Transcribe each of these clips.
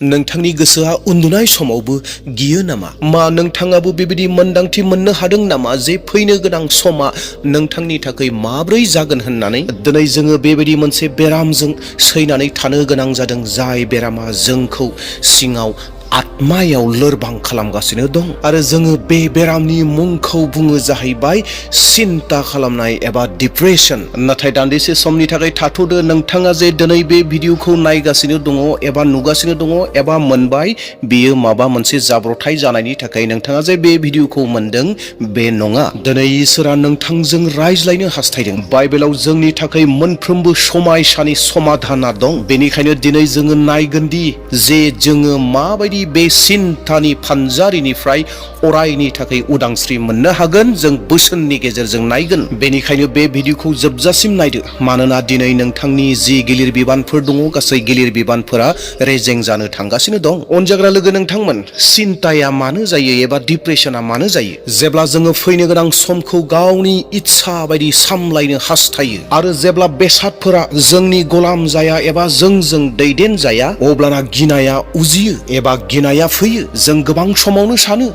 नोंथांनि गोसोआ उन्दुनाय समावबो गियो नामा? मा नोंथाङाबो बेबायदि मोन्दांथि मोननो हादों नामा जे फैनो गोनां समा नोंथांनि थाखाय माब्रै जागोन होननानै? दिनै जोङो बेबायदि मोनसे बेरामजों सैनानै थानो गोनां जादों, जाय बेरामा जोंखौ सिङाव आत्मायाव लोरबां खालामगासिनो दं। आरो जोङो बे बेरामनि मुंखौ बुङो जाहैबाय सिन्ता खालामनाय एबा डिप्रेसन। नाथाय दान्दिसे समनि थाखाय थाथ'दो। नोंथाङा जे दिनै बे भिडिअखौ नायगासिनो दङ एबा नुगासिनो दङ एबा मोनबाय, बियो माबा मोनसे जाब्रथाय जानायनि थाखाय नोंथाङा जे बे भिडिअखौ मोनदों बे नङा। दिनै इसोरा नोंथांजों रायज्लायनो हास्थायदों। बाइबेलाव जोंनि थाखाय मोनफ्रोमबो समायसानि समाधाना दं। बेनिखायनो दिनै जोङो नायगोन दि जे जोङो माबायदि बे सिन्तानि फानजारिनिफ्राय अरायनि थाखाय उदांस्रि मोननो हागोन, जों बोसोननि गेजेरजों नायगोन। बेनिखायनो बे भिडिअखौ जोबजासिम नायदो, मानोना दिनै नोंथांनि जि गिलिर बिबानफोर दङ, गासै गिलिर बिबानफोरा रेजें जानो थांगासिनो दं। अनजाग्रा लोगो नोंथांमोन, सिन्ताया मानो जायो एबा डिप्रेसना मानो जायो? जेब्ला जोङो फैनो गोनां समखौ गावनि इच्छा बायदि सामलायनो हास्थायो आरो जेब्ला बेसादफोरा जोंनि गलाम जाया एबा जोंजों दैदेन जाया, अब्लाना गिनाया उजियो एबा गिनाया फैयो। जों गोबां समावनो सानो,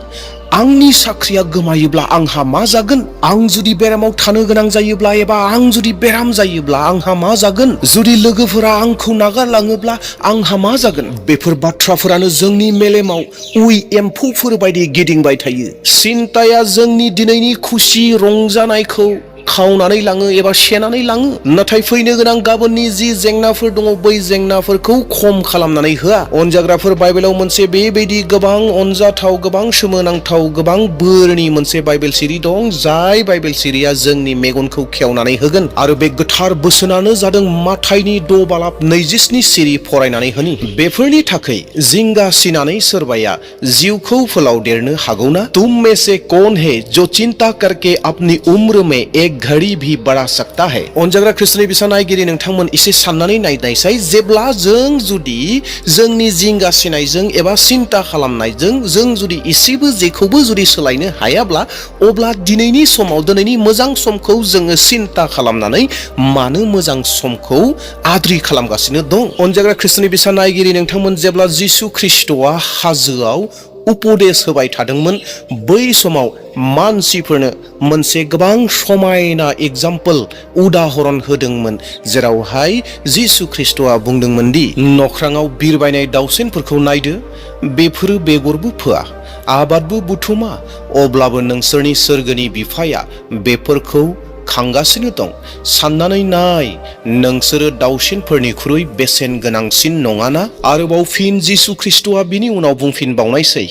आंनि साख्रिया गोमायोब्ला आंहा मा जागोन? आं जुदि बेरामाव थानो गोनां जायोब्ला एबा आं जुदि बेराम जायोब्ला आंहा मा जागोन? जुदि लोगोफोरा आंखौ नागारलाङोब्ला आंहा मा जागोन? बेफोर बाथ्राफोरानो जोंनि मेलेमाव उइ एम्फौफोर बायदि गिदिंबाय थायो। सिन्ताया जोंनि दिनैनि खुसि रंजानायखौ खावनानै लाङो एबा सेनानै लाङो। नाथाय फैनो गोनां गाबोननि जि जेंनाफोर दङ, बै जेंनाफोरखौ खम खालामनानै होआ। अनजाग्राफोर, बाइबेलाव मोनसे बेबायदि गोबां अनजाथाव, गोबां सोमोनांथाव, गोबां बोरनि मोनसे बाइबेल सिरि दं, जाय बाइबेल सिरिया जोंनि मेगनखौ खेवनानै होगोन। आरो बे गोथार बोसोनानो जादों माथाइनि 6:27 सिरि फरायनानै होनि। बेफोरनि थाखाय जिंगासिनानै सोरबाया जिउखौ फोलावदेरनो हागौना? तुम में से कौन है जो चिंता करके अपनी उम्र में एक घड़ी भी बढ़ा सकता है? अनजाग्रा ख्रिस्टनि बिसा नायगिरि नोंथांमोन, एसे साननानै नायनायसाय, जेब्ला जों जुदि जोंनि जिंगासिनायजों एबा सिन्ता खालामनायजों जों जुदि एसेबो जेखौबो जुदि सोलायनो हायाब्ला, अब्ला दिनैनि समाव, दिनैनि मोजां समखौ जोङो सिन्ता खालामनानै मानो मोजां समखौ आद्रि खालामगासिनो दं? अनजाग्रा ख्रिस्टनि बिसा नायगिरि नोंथांमोन, जेब्ला जिसु ख्रिस्टआ हाजोआव उपदेश होबाय थादोंमोन, बै समाव मानसिफोरनो मोनसे गोबां समायना एग्जाम्पल, उदाहरन होदोंमोन, जेरावहाय जिसु ख्रिस्टआ बुंदोंमोन दि नख्राङाव बिरबायनाय दाउसेनफोरखौ नायदो, बेफोरो बेगरबो फोआ, आबादबो बुथुमा, अब्लाबो नोंसोरनि सोरगोनि बिफाया बेफोरखौ खांगासिनो दं। साननानै नाय, नोंसोरो दाउसिनफोरनिख्रुइ बेसेन गोनांसिन नङाना? आरोबाव फिन जिसु ख्रिस्टआ बिनि उनाव बुंफिनबावनायसै,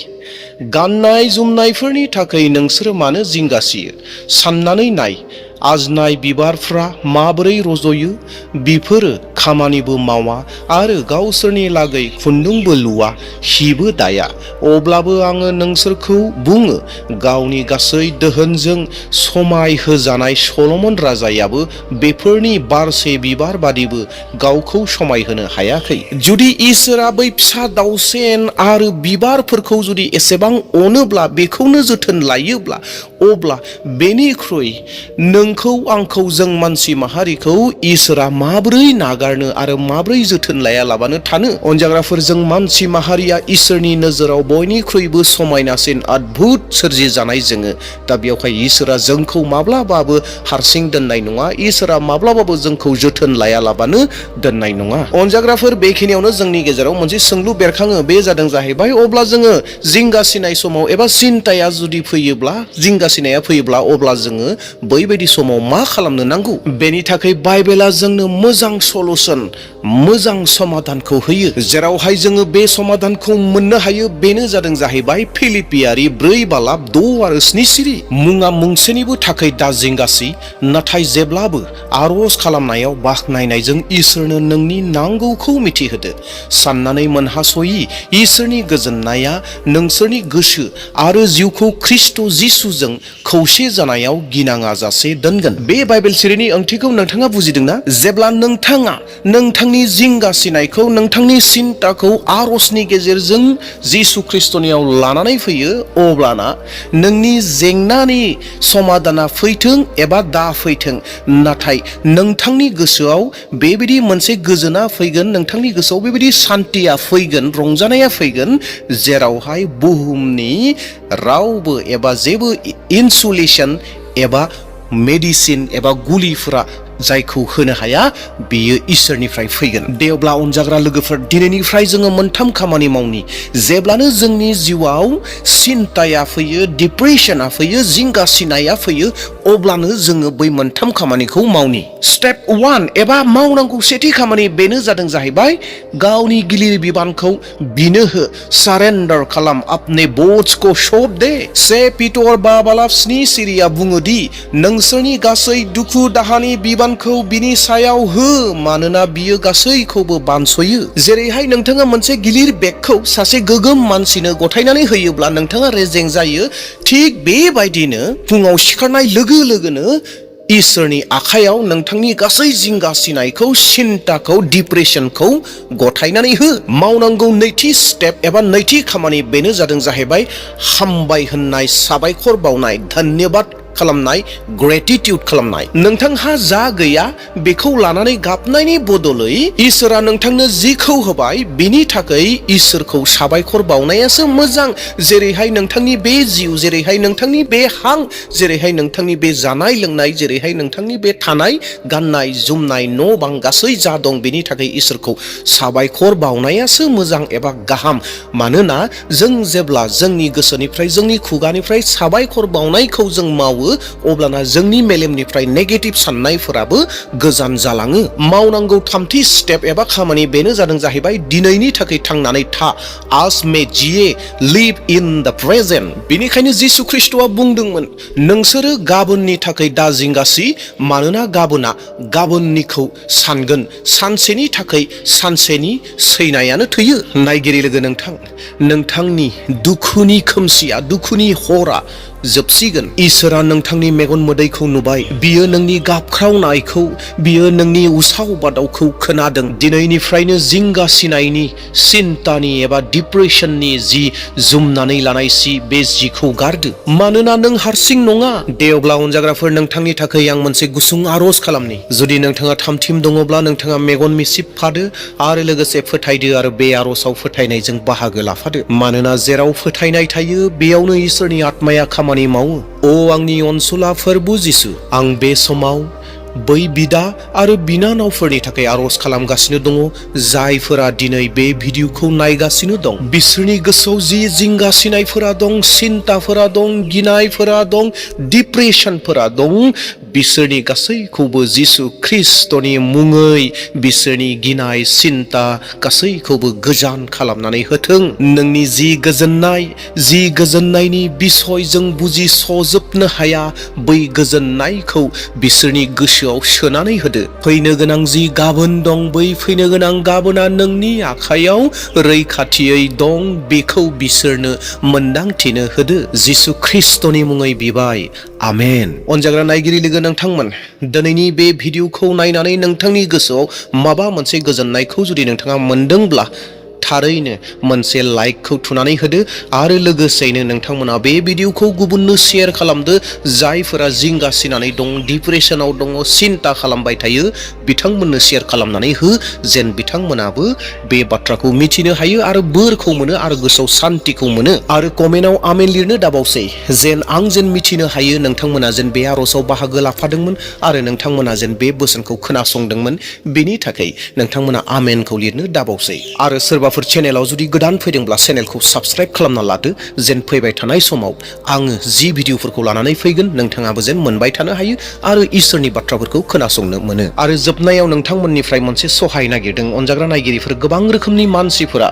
गाननाय जोमनायफोरनि थाखाय नोंसोरो मानो जिंगासियो? साननानै नाय, आजनाय बिबारफ्रा माबोरै रज'यो? बिफोरो खामानिबो मावा आरो गावसोरनि लागै खुन्दुंबो लुवा, हिबो दाया। अब्लाबो आङो नोंसोरखौ बुङो, गावनि गासै दोहोनजों समाय होजानाय सल'मन राजायाबो बेफोरनि बारसे बिबार बादिबो गावखौ समायहोनो हायाखै। जुदि इसोरा बै फिसा दाउसेन आरो बिबारफोरखौ जुदि एसेबां अनोब्ला, बेखौनो जोथोन लायोब्ला, अब्ला बेनिख्रुइ नोंखौ आंखौ, जों मानसि माहारिखौ इसोरा माबोरै नागारनो आरो माबोरै जोथोन लायालाबानो थानो? अनजाग्राफोर, जों मानसि माहारिया इसोरनि नोजोराव बयनिख्रुइबो समायनासिन आदभुत सोरजि जानाय जोङो। दा बेवहाय इसोरा जोंखौ माब्लाबाबो हारसिं दोननाय नङा। इसोरा माब्लाबाबो जोंखौ जोथोन लायालाबानो दोननाय नङा। अनजाग्राफोर, बेखिनियावनो जोंनि गेजेराव मोनसे सोंलु बेरखाङो। बे जादों जाहैबाय, अब्ला जोङो जिंगासिनाय समाव एबा सिन्ताया जुदि फैयोब्ला, जिंगासिनाया फैयोब्ला, अब्ला जोङो बैबायदि समाव मा खालामनो नांगौ? बेनि थाखाय बाइबेला जोंनो मोजां सलुसन, मोजां समाधानखौ होयो। जेरावहाय जोङो बे समाधानखौ मोननो हायो, बेनो जादों जाहैबाय फिलिपियारि 4:6-7 सिरि। मुङा मुंसेनिबो थाखाय दा जिंगासि, नाथाय जेब्लाबो आरज खालामनायाव बाख्नायनायजों इसोरनो नोंनि नांगौखौ मिथिहोदो। साननानै मोनहास'यि इसोरनि गोजोननाया नोंसोरनि गोसो आरो जिउखौ ख्रिस्ट जिसुजों खौसे जानायाव गिनाङा जासे दोनगोन। बे बाइबेल सिरिनि ओंथिखौ नोंथाङा बुजिदोंना? जेब्ला नोंथाङा नोंथांनि जिंगासिनायखौ, नोंथांनि सिन्ताखौ आरजनि गेजेरजों जिसु ख्रिस्टनियाव लानानै फैयो, अब्लाना नोंनि जेंनानि समाधाना फैथों एबा दा फैथों, नाथाय नोंथांनि गोसोआव बेबायदि मोनसे गोजोना फैगोन, नोंथांनि गोसोआव बेबायदि सान्तिया फैगोन, रंजानाया फैगोन, जेरावहाय बुहुमनि रावबो एबा जेबो इनसुलेसन एबा मेडिसिन एबा गुलिफोरा जायखौ होनो हाया, बेयो इसोरनिफ्राय फैगोन। दे अब्ला अनजाग्रा लोगोफोर, दिनैनिफ्राय जोङो मोनथाम खामानि मावनि। जेब्लानो जोंनि जिउआव सिन्ताया फैयो, डिप्रेसना फैयो, जिंगासिनाया फैयो, अब्लानो जोङो बै मोनथाम खामानिखौ मावनि। स्टेप 1 एबा मावनांगौ सेथि खामानि बेनो जादों जाहैबाय गावनि गिलिर बिबानखौ बिनो हो, सारेन्डार खालाम। अपने बोझको सौंप दे। से पिटर 5:7 सिरिया बुङोदि नोंसोरनि गासै दुखु दाहानि बिबानखौ बिनि सायाव हो, मानोना बियो गासैखौबो बानसयो। जेरैहाय नोंथाङा मोनसे गिलिर बेगखौ सासे गोगोम मानसिनो गथायनानै होयोब्ला नोंथाङा रेजें जायो, थिग बेबायदिनो फुङाव सिखारनाय लोगो लोगोनो इसोरनि आखायाव नोंथांनि गासै जिंगासिनायखौ, सिन्ताखौ, डिप्रेसनखौ गथायनानै हो। मावनांगौ नैथि स्टेप एबा नैथि खामानि बेनो जादों जाहैबाय हामबाय होननाय, साबायखर बावनाय, धन्यबाद खालामनाय, ग्रेटिटिउड खालामनाय। नोंथांहा जा गैया बेखौ लानानै गाबनायनि बदलै इसोरा नोंथांनो जिखौ होबाय बिनि थाखाय इसोरखौ साबायखर बावनायासो मोजां। जेरैहाय नोंथांनि बे जिउ, जेरैहाय नोंथांनि बे हां, जेरैहाय नोंथांनि बे जानाय लोंनाय, जेरैहाय नोंथांनि बे थानाय, गाननाय जोमनाय, न' बां गासै जा दं, बेनि थाखाय इसोरखौ साबायखर बावनायासो मोजां एबा गाहाम। मानोना जों जेब्ला जोंनि गोसोनिफ्राय, जोंनि खुगानिफ्राय साबायखर बावनायखौ जों मावो, अब्लाना जोंनि मेलेमनिफ्राय नेगेटिभ साननायफोराबो गोजान जालाङो। मावनांगौ थामथि स्टेप एबा खामानि बेनो जादों जाहैबाय दिनैनि थाखाय थांनानै था। आज में जिए, लिव इन द प्रेजेन्ट। बेनिखायनो जिसु ख्रिस्टआ बुंदोंमोन, नोंसोरो गाबोननि थाखाय दा जिंगासि, मानोना गाबोना गाबोननिखौ सानगोन, सानसेनि थाखाय सानसेनि सैनायानो थैयो। नायगिरि लोगो नोंथां, नोंथांनि दुखुनि खोमसिया, दुखुनि हरा जोबसिगोन। इसोरा नोंथांनि मेगन मोदैखौ नुबाय, बियो नोंनि गाबख्रावनायखौ, बियो नोंनि उसाव बादावखौ खोनादों। दिनैनिफ्रायनो जिंगासिनायनि, सिन्तानि एबा डिप्रेसननि जि जुमनानै लानाय सि, बे जिखौ गारदो, मानोना नों हारसिं नङा। दे अब्ला अनजाग्राफोर, नोंथांनि थाखाय आं मोनसे गुसुं आरज खालामनि। जुदि नोंथाङा थामथिम दङब्ला नोंथाङा मेगन मिसिबफादो आरो लोगोसे फोथायदो आरो बे आरजआव फोथायनायजों बाहागो लाफादो। मानोना जेराव फोथायनाय थायो बेयावनो इसोरनि आत्माया खामानि मावो। ओ आंनि अनसुला फोरबु जिसु, आं बे समाव बै बिदा आरो बिनानावफोरनि थाखाय आरज खालामगासिनो दङ, जायफोरा दिनै बे भिडिअखौ नायगासिनो दं। बिसोरनि गोसोआव जि जिंगासिनायफोरा दं, सिन्ताफोरा दं, गिनायफोरा दं, डिप्रेसनफोरा दं, बिसोरनि गासैखौबो जिसु ख्रिस्टनि मुङै बिसोरनि गिनाय, सिन्ता गासैखौबो गोजान खालामनानै होथों। नोंनि जि गोजोननायनि बिसय जों बुजिस'जोबनो हाया, बै गोजोननायखौ बिसोरनि गोसोआव सोनानै होदो। फैनो गोनां जि गाबोन दं, बै फैनो गोनां गाबोना नोंनि आखायाव रैखाथियै दं, बेखौ बिसोरनो मोन्दांथिनो होदो। जिसु ख्रिस्टनि मुङै बिबाय, आमेन। अनजाग्रा नायगिरि लोगो नोंथांमोन, दिनैनि बे भिडिअखौ नायनानै नोंथांनि गोसोआव माबा मोनसे गोजोननायखौ जुदि नोंथाङा मोनदोंब्ला थारैनो मोनसे लाइकखौ थुनानै होदो आरो लोगोसेयैनो नोंथांमोना बे भिडिअखौ गुबुननो शेयार खालामदो। जायफोरा जिंगासिनानै दं, डिप्रेसनाव दङ, सिन्ता खालामबाय थायो, बिथांमोननो शेयार खालामनानै हो, जेन बिथांमोनाबो बे बाथ्राखौ मिथिनो हायो आरो बोरखौ मोनो आरो गोसोआव सान्तिखौ मोनो। आरो कमेन्टआव आमेन लिरनो दाबावसै, जेन आं मिथिनो हायो नोंथांमोना जेन बे आरजआव बाहागो लाफादोंमोन आरो नोंथांमोना जेन बे बोसोनखौ खोनासंदोंमोन। बेनि थाखाय नोंथांमोना आमेनखौ लिरनो दाबावसै। आरो सोरबाफोर चेनेलाव जुदि गोदान फैदोंब्ला चेनेलखौ साबस्क्राइब खालामना लादो, जेन फैबाय थानाय समाव आङो जि भिडिअफोरखौ लानानै फैगोन नोंथाङाबो जेन मोनबाय थानो हायो आरो इसोरनि बाथ्राफोरखौ खोनासंनो मोनो। आरो जोबनायाव नोंथांमोननिफ्राय मोनसे सहाय नागिरदों। अनजाग्रा नायगिरिफोर, गोबां रोखोमनि मानसिफोरा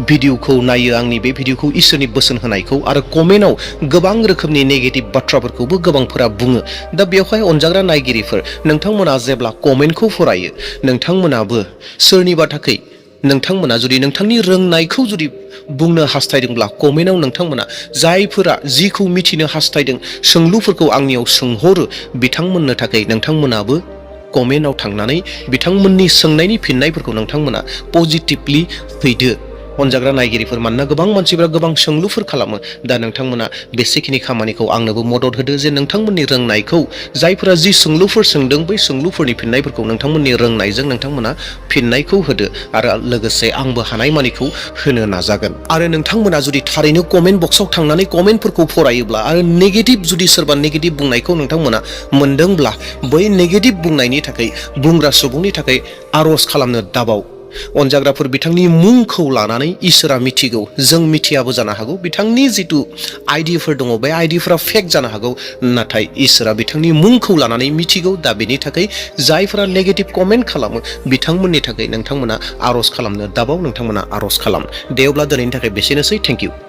भिडिअखौ नायो, आंनि बे भिडिअखौ इसोरनि बोसोन होनायखौ, आरो कमेन्टआव गोबां रोखोमनि नेगेटिभ बाथ्राफोरखौबो गोबांफोरा बुङो। दा बेवहाय अनजाग्रा नायगिरिफोर, नोंथांमोना जेब्ला कमेन्टखौ फरायो, नोंथांमोनाबो सोरनिबा थाखाय नोंथांमोना जुदि नोंथांनि रोंनायखौ जुदि बुंनो हास्थायदोंब्ला कमेन्टआव नोंथांमोना जायफोरा जिखौ मिथिनो हास्थायदों सोंलुफोरखौ आंनियाव सोंहरो बिथांमोननो थाखाय नोंथांमोनाबो कमेन्टआव थांनानै बिथांमोननि सोंनायनि फिननायफोरखौ नोंथांमोना पजिटिभलि हैदो अनजाग्रा नायगिरिफोर। मानोना गोबां मानसिफोरा गोबां सोंलुफोर खालामो। दा नोंथांमोना बेसेखिनि खामानिखौ आंनोबो मदद होदो जे नोंथांमोननि रोंनायखौ जायफोरा जि सोंलुफोर सोंदों बै सोंलुफोरनि फिननायफोरखौ नोंथांमोननि रोंनायजों नोंथांमोना फिननायखौ होदो आरो लोगोसे आंबो हानायमानिखौ होनो नाजागोन। आरो नोंथांमोना जुदि थारैनो कमेन्ट बक्सआव थांनानै कमेन्टफोरखौ फरायोब्ला आरो नेगेटिभ जुदि सोरबा नेगेटिभ बुंनायखौ नोंथांमोना मोनदोंब्ला बै नेगेटिभ बुंनायनि थाखाय बुंग्रा सुबुंनि थाखाय आर'ज खालामनो दाबाव। अनजाग्राफोर बिथांनि मुंखौ लानानै इसोरा मिथिगौ, जों मिथियाबो जानो हागौ। बिथांनि जिथु आइडिफोर दङ बे आइडिफोरा फेक जानो हागौ, नाथाय इसोरा बिथांनि मुंखौ लानानै मिथिगौ। दा बेनि थाखाय जायफोरा नेगेटिभ कमेन्ट खालामो बिथांमोननि थाखाय नोंथांमोना आर'ज खालामनो दाबाव, नोंथांमोना आर'ज खालाम। दे अब्ला दिनैनि थाखाय बेसेनोसै। Thank you.